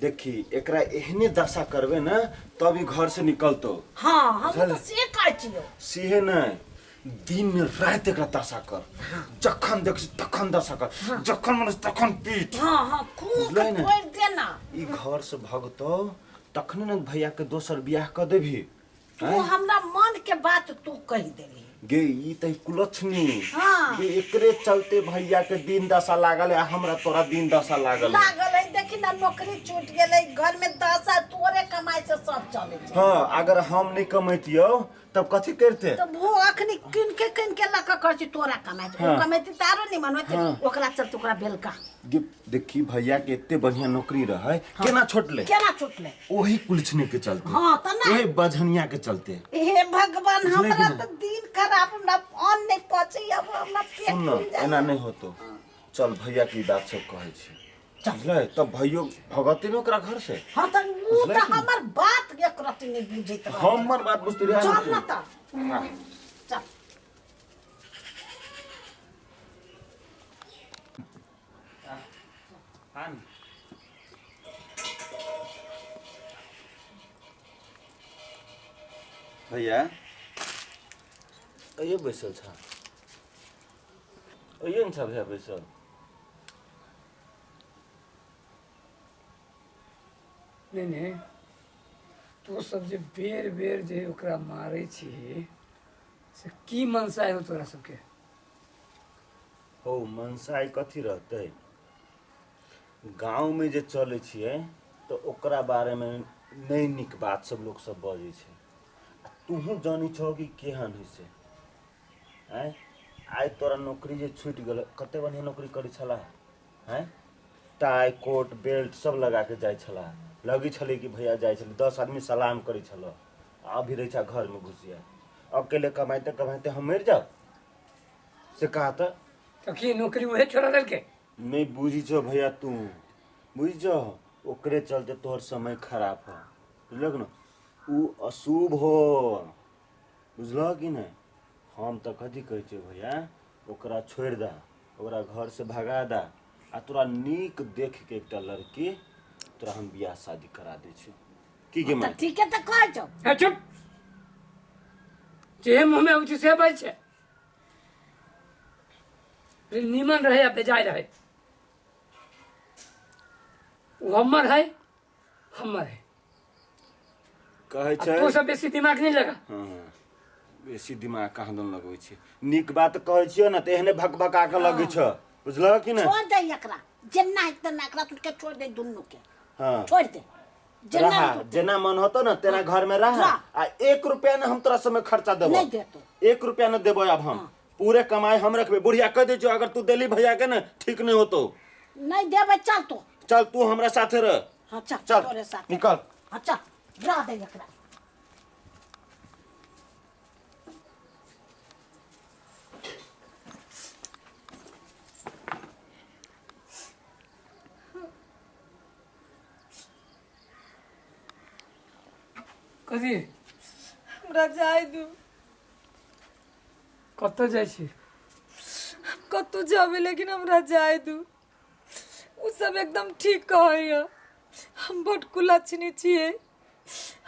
देखी एकरा एहने दशा करबे ने तब ई घर से निकलतो। हाँ, हम बुझल? तऽ से कहै छियौ। सेहे नहि, दिन राति एकरा दशा कर। जखन देख तखन दशा कर, जखन मन तखन पीट। हाँ हाँ, खूब बुझलै ने? तोड़ि दे ना। ई घर से भगतो तखने ने भैया के दोसर बियाह कऽ देबही। तू आँय? हमरा मन के बात तू कहि देली। गे ई त कुलक्षणी। हाँ। गे एकरे चलते भैया के दिन दशा लागल है आ हमरा तोरा दिन दशा लागल है। लागल है, देखी ना नौकरी छूट गेलै, घर में दशा तोरे कमाई से सब चले छै। हाँ, अगर हम नहीं कमैतियौ तब कथी करते? तो वो अखनी किन के लऽ कऽ कहै छै तोरा कमाई छै। हाँ। ओ कमैती तऽ आरो निमन होइतै। हाँ। ओकरा चलते ओकरा बेलका। गे देखी भैया के एते बढ़िया नौकरी रहे, केना छोटले? केना छुटलै? ओही कुलछनी के चलते। हाँ, तऽ ना। ओही बझनिया के चलते। हे भगवान, बुझलै कि हमरा नहि? तऽ दिन खराब, हमरा अन्न नहीं पचै, अब हमरा पेट सुन न, फूल जाए। एना नहीं होतो। चल भैया के ई बात सब कहै छी, बुझलै? तब भैयो भगती ने ओकरा घर से। हाँ, तऽ उ बुझलै तऽ कि नहि? हमर बात एक रत्ती नहीं बुझैत रहै। हमर बात बुझते रहे। चल न तऽ। चल। भैया अइयो बैसल छ, अइयो ने छ भैया बैसल। नहीं नहीं, तो सब जे बेर बेर जे ओकरा मारै छी से की मनसा हो तोरा सबके? हो मनसाय कथी रहतै, गाँवमे जे चलै छियै तऽ ओकरा बारेमे नहि नीक बात सब लोक सब बजै छै। आ तूहूँ जानै छहो कि केहन हइ से। आँय, आइ तोरा नौकरी जे छूटि गेल, कते बढ़िआँ नौकरी करै छलाह। आँय, टाइ कोट बेल्ट सब लगा के जाइ छलाह, लगै छलै कि भैया जाइ छलै, 10 आदमी सलाम करै छलऽ। अभी रहै छ घरमे घुसिया अकेले, कमाइते कमाइते हम मरि जाउ से कहा तऽ। तऽ की नौकरी उहे छोड़ा देलकै? नहीं बुझी छो भैया, तू बुझी छो, ओकरे चलते तोहर समय खराब हो, बुझलक न? उ अशुभ हो, बुझलह कि नहीं? हम तऽ कथी कहै छियै भैया, ओकरा छोड़ि दा, ओकरा घर से भगा दा आ तोरा नीक देख के एकटा लड़की तोरा हम बियाह शादी करा दै छी। की गे तऽ माय? ठीके तऽ कहै छौ। हे चुप, जे मुँह में अबै छै से बाजै छै। रे नीमन रहे या बेजाय रहे, ओ हमर है, हमर है। कहै आ छै तू सब बेसी दिमाग नहीं लगा। हाँ, बेसी दिमाग कहाँ दन लगबै छै। नीक बात कहै छियौ ने तऽ एहने भकभका के लगै छ, बुझलह कि नहि? छोड़ दे एकरा, जेना हेतै तेना एकरा के छोड़ दे, दुनू के। हाँ, छोड़ दे जेना रहा हेतौ। जेना मन होतो ना तेना घर में रहा। रह। आ 1 रुपया ना हम तोरा समय खर्चा देबो। नहीं देतो। 1 रुपया ना देबो। अब हम पूरे कमाई हम रखबे। बुढ़िया कह दे जो अगर तू देली भैया के ना ठीक नहीं होतो। नहीं देबे, चल तू। चल तू हमरा साथे रह। हाँ चल। चल, तोरे साथे। निकल। हाँ चल, रह दे एकरा। कथी? हमरा जाय दू। कतऽ जाइ छी? कतहु जाबे, लेकिन हमरा जाय दू। ओ सब एकदम ठीक कहैया, हम बड कुलक्षणी छियै।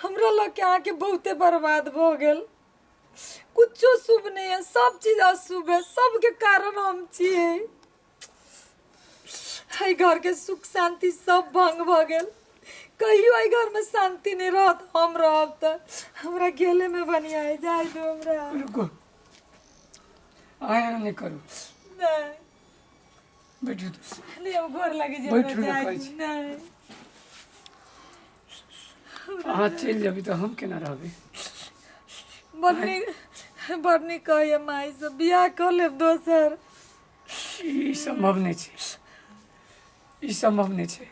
हमरा लऽ के अहाँके बहुते बर्बाद भऽ गेल। कुछो शुभ नहीं है, सब चीज अशुभ है, सबके कारण हम छियै। एहि घरके सुख शांति सब भंग भऽ गेल। कहियो एहि घरमे शांति नहि रहत हम रहब तऽ। हमरा गेले में बढ़िया है, जाय दो हमरा। रुको, अहाँ एना नहि करू। नहीं। बैठू तऽ। नहीं, हम गोर लगे जे बैठू ने, जाय कहै दू। छी। नहीं। अहाँ चलि जेबै तऽ हम केना रहबै? बड़ नीक, बड़ नीक कहैया माय सब, बियाह कऽ लेब दोसर। ई सम्भव नहि छै, ई सम्भव नहि छै।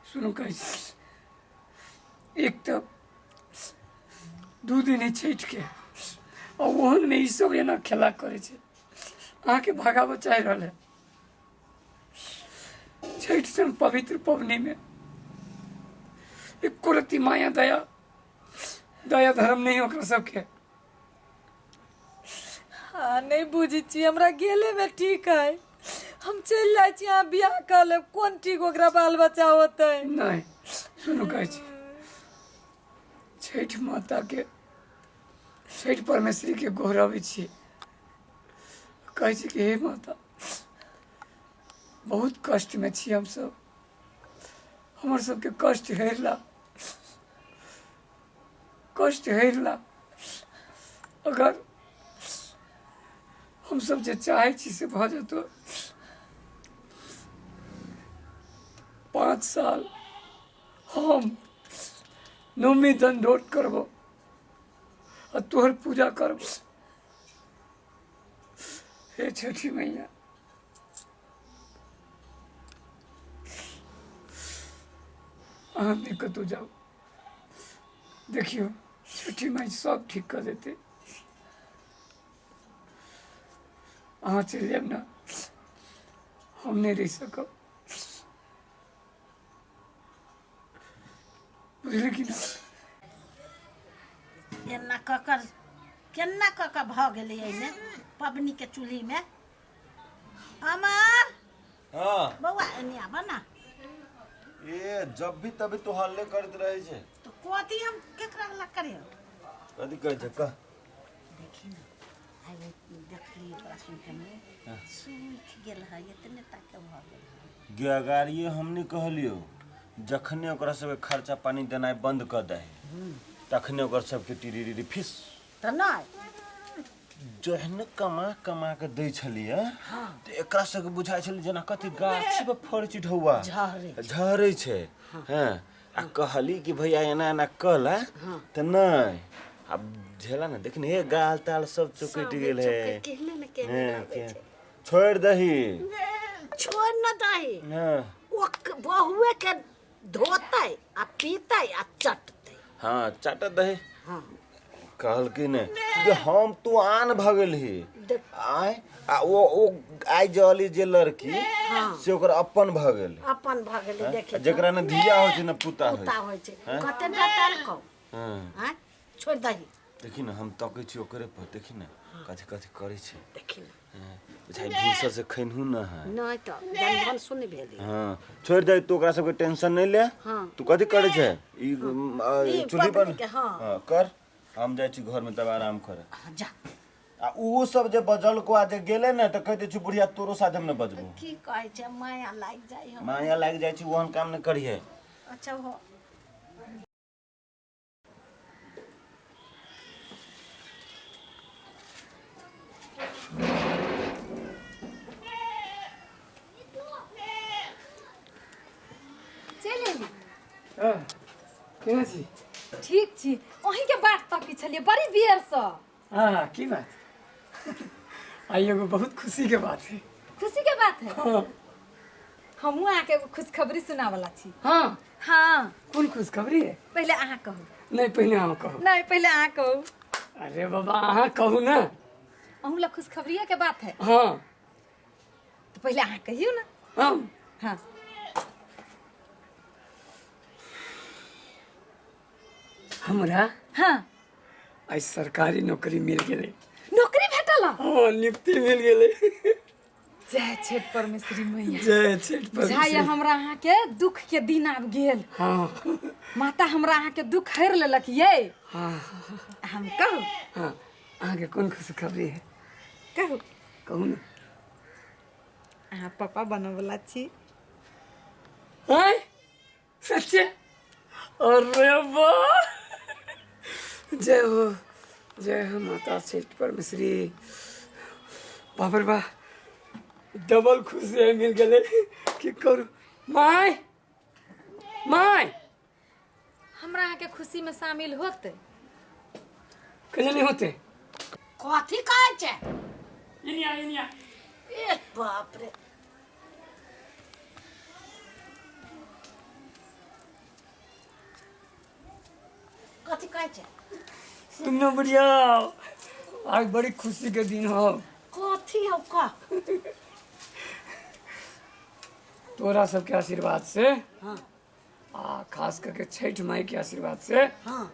सुनू, कहै छी, एक तऽ 2 दिन है छठिके आ ओहनमे ई सब एना खेला करै छै, अहाँके भगाबऽ चाहि रहल है। छठि सन पवित्र पबनीमे एको रत्ती माया दया दया धर्म नहीं ओकरा सबके। हाँ, नहीं बुझै छी, हमरा गेले में ठीक है। हम चलि जाइ छी, अहाँ बियाह कऽ लेब। कोन ठीक ओकरा बाल बच्चा होतै? नहि, सुनू, कहै छी छठि माताके, छठि परमेश्वरीके गोहरबै छी, कहै छी कि हे माता, बहुत कष्टमे छी हमसभ, हमर सबके कष्ट हेरला, कष्ट हेरला। अगर हमसब जे चाहै छी से भऽ जेतौ। 5 साल हम नवमी दण्डोत करबो आ तोहर पूजा करबो। हे छठी मैया, अहाँ नहि कतहु जाउ। देखियौ, छठी माइ सब ठीक कऽ देतै। अहाँ चलि जायब ने, हम नहि रहि सकब, बुझलियै कि नहि? एना कऽ कऽ केना कऽ कऽ भऽ गेलै एहिमे पबनीके चूल्हीमे। अमर। हाँ। बौआ, एने आबऽ ने। ए, जब भी तभी तू हल्ले करैत रहे छै। तऽ कथी हम केकरा हल्ला करियौ? कथी कहै छै, कह। देखी ने, आइ ओ देखली ओकरा सुनि के मुँह सूखि गेल है, एतने टाके भऽ गेल है। गगाड़िए हम नहि कहलियौ, जखने ओकरा सबके खर्चा पानी देनाइ बंद कऽ दे तखने ओकर सबके टिरी फिस। तऽ नहि। जहने कमा कमा के दै छलियै तऽ एकरा सबके बुझाइ छलै जेना कथी गाछी पर फड़ चिढ़ौआ झहरै। झहरै छै। हँ, आ कहली कि भैया एना एना कहला तऽ नहि। आब झेला ने, देखने हे, गाल ताल सब चुकटि गेल है। केहने ने केहने हँ, रहबै छै। छोड़ि दही। छोड़ न दही। हँ। ओ बहुए के धोतै आ पीतै आ चटतै। हँ, चटत दही। हँ। कहलकै ने जे हम तू आन भऽ गेलही। देख। आय आ ओ आइ जली जे लड़की से ओकर अपन भऽ गेल। अपन भऽ गेलै, देखी। आ जेकरा ने धिया होइ छै ने पुता होइ पुता छै। होइ छै। कते डटलकौ। हँ। आँय, छोड़ि दही। देखी ने, हम तकै छी ओकरे पर, देखी ने कथी कथी करै छै। देखी ने। हँ, बुझाइ भिनसर से खैनहु न है। नहि तऽ जनधन सुनि भेलै। हँ, छोड़ि दे तू, ओकरा सबके टेंशन नहि ले। हँ। तू कथी करै छै ई ई चूल्ही पर? पबनी के, हँ। हँ, कर, हम जाइ छी घरमे तब आराम करे। हाँ, जा। आ ओ सब जे बजलको आ जे गेलै ने तऽ कहि दै छी बुढ़िया, तोरो साथ हम नहि बजबो। की कहै छै, माया लागि जाइ हम। माया लागि जाइ छै, ओहन काम नहि करिहे। अच्छा हो। चलि एली? हँ, केना छी? ठीक छी। अहीँके बाट तकै छलियै बड़ी बेरसँ। हाँ, की बात? आइ एगो बहुत खुशी के बात है। खुशी के बात है? हाँ। हमहूँ अहाँके एगो खुशखबरी सुनावला छी। हाँ? हाँ। कोन खुशखबरी है? पहिले अहाँ कहू। नहीं, पहले अहाँ कहू। नहीं, पहिले अहाँ कहू। अरे बाबा, अहाँ कहू ना। अहूँ लग खुशखबरिये के बात है? हाँ। तो पहिले अहाँ कहियौ ना। हम? हाँ। हमरा हाँ आइ सरकारी नौकरी मिल गेलै। नौकरी भेटल? हाँ, नियुक्ति मिल गेलै। जय छठि परमेश्वरी मैया। जय छठि बुझाइए परमेश्वरी। हमरा अहाँके दुख के दिन आबि गेल। हाँ। माता हमरा अहाँके दुख हरि लेलक ये। हाँ। हम कहू? हाँ, अहाँके कोन खुशखबरी है? कहू। कहू ने। अहाँ पापा बनऽवला छी। आँय, सच्चे? अरे वाह, जय हो, जय हो माता छठ परमेश्वरी। बाप रे वाह, डबल खुशी है मिल गेलै। की करू माय, माय। हमरा अहाँके खुशी में शामिल होते? कहिया नहीं होते। कथी कहै छै? इनिया, इनिया। ए बाप रे, कथी कहै छै? सुनो बुढ़िया, आज बड़ी खुशी के दिन हो। कथी हौ, कह। तोरा सबके आशीर्वाद से हाँ आ खास करके छठ माई के आशीर्वाद से हाँ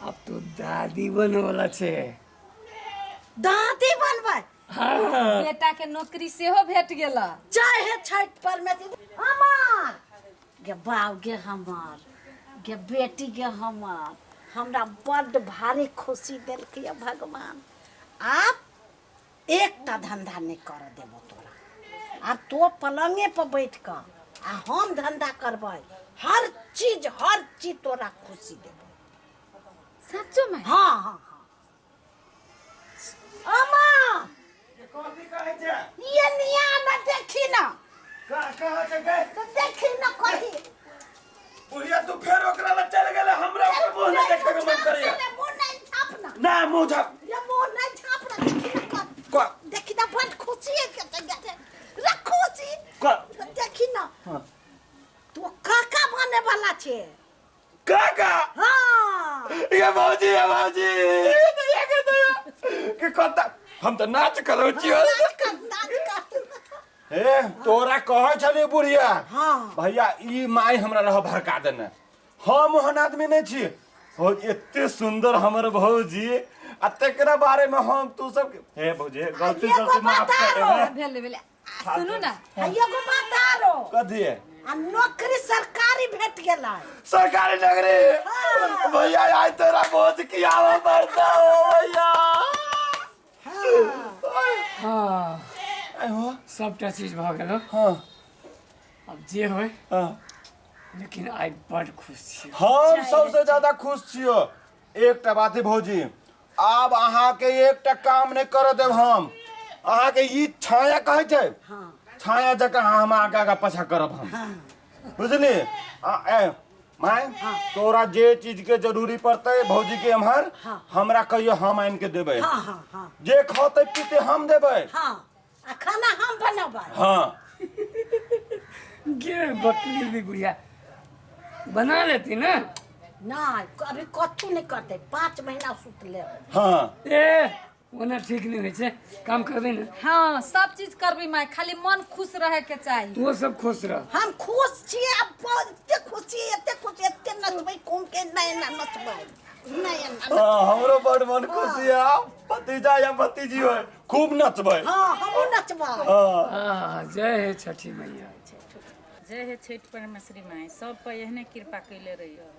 अब तो दादी बने वाला छे। दादी बनबै? हाँ बेटा के नौकरी सेहो भेट गेल। जय हे छठ परमेश्वर हमार गे बाप गे, हमार गे बेटी गे, हमार हमरा बड्ड भारी खुशी देलकै भगवान। आब एकटा धंधा नहि करऽ देबो तोरा। आब तो पलंगे पर बैठ कऽ आ हम धंधा करबै। हर चीज, हर चीज तोरा खुशी देबो। सच्चो में? हाँ हाँ हाँ अम्मा। कथी कहै छै? ये निया न देखी न। कहाँ छै गे? तो देखी न कथी। बुढ़िया, तू फेर ओकरा लग चल गेले। हमरा ओकर मुंह नहीं देखे के मन करैया। मुँह नहीं झाँप ना। ना मुंह झाप। ये मुँह नहीं झाँप ना, देखी न कथी। क देखी न, बड़ खुशी है रे, खुशी। क देखी न। हाँ। तू काका बने वाला छे। काका? हाँ। ये भौजी, ये भौजी, ये दया के दया के कता हम तो नाच करै छियो। नाच कर, नाच कर। हे, तोरा कहै छलियै बुढ़िया। हाँ। भैया, ई माय हमरा रह भड़का देने। हम ओहन आदमी नहीं छी हो। एते सुंदर हमर भौजी आ तेकरा बारे में हम तू सब हे भौजी, गलती एगो गलती माफ कर बात दे। भेलै भेलै, आ सुनू ने। आ एगो बात आरो। कथी है? आ नौकरी सरकारी भेट गेलै। सरकारी नौकरी? भैया, आज तोरा भोज खियाबऽ पड़ता हो भैया। हाँ। आइ हो। सबटा चीज भऽ गेल। हाँ। आब जे होय। हाँ। लेकिन आइ बड खुश छी। हम सबसे ज्यादा खुश छियो। एकटा बात है भौजी, आब अहाँके एकटा काम नहि करऽ देब हम। अहाँके ई छाया कहै छै, छाया जकाँ हम आगा आगा पाछा करब हम, बुझली? आ, ए my, तोरा जे चीज के जरूरी पड़तै भौजी के एम्हर, हमरा कहियो, हम आनि के देबै। हाँ हाँ हाँ जे खौतै पीतै हम देबै। हाँ, आ खाना हम बनेबै। हाँ। गे बकरी भी बुढ़िया बना लेती ना। नहीं, अभी कथू नहीं करते, 5 महीना सुत ले। हाँ। ए, ओना ठीक नहीं होइ छै, काम करबै ने। हाँ, सब चीज करबै माय, खाली मन खुश रहे के चाही। तू सब खुश रह। हम खुश छियै आब, एते खुशी, एते खुशी, एते नचबै घूम के, नहीं ना नचबै, नहीं ना। हाँ, हमरो बड़ मन खुशी है। भतीजा या भतीजी होय, खूब नचबै। हाँ, हमहूँ नचबै। हाँ। हाँ, जय हे छठी मैया। जय हे छठि परमेश्वरी माय, सब पर एहने कृपा कैले रहियो।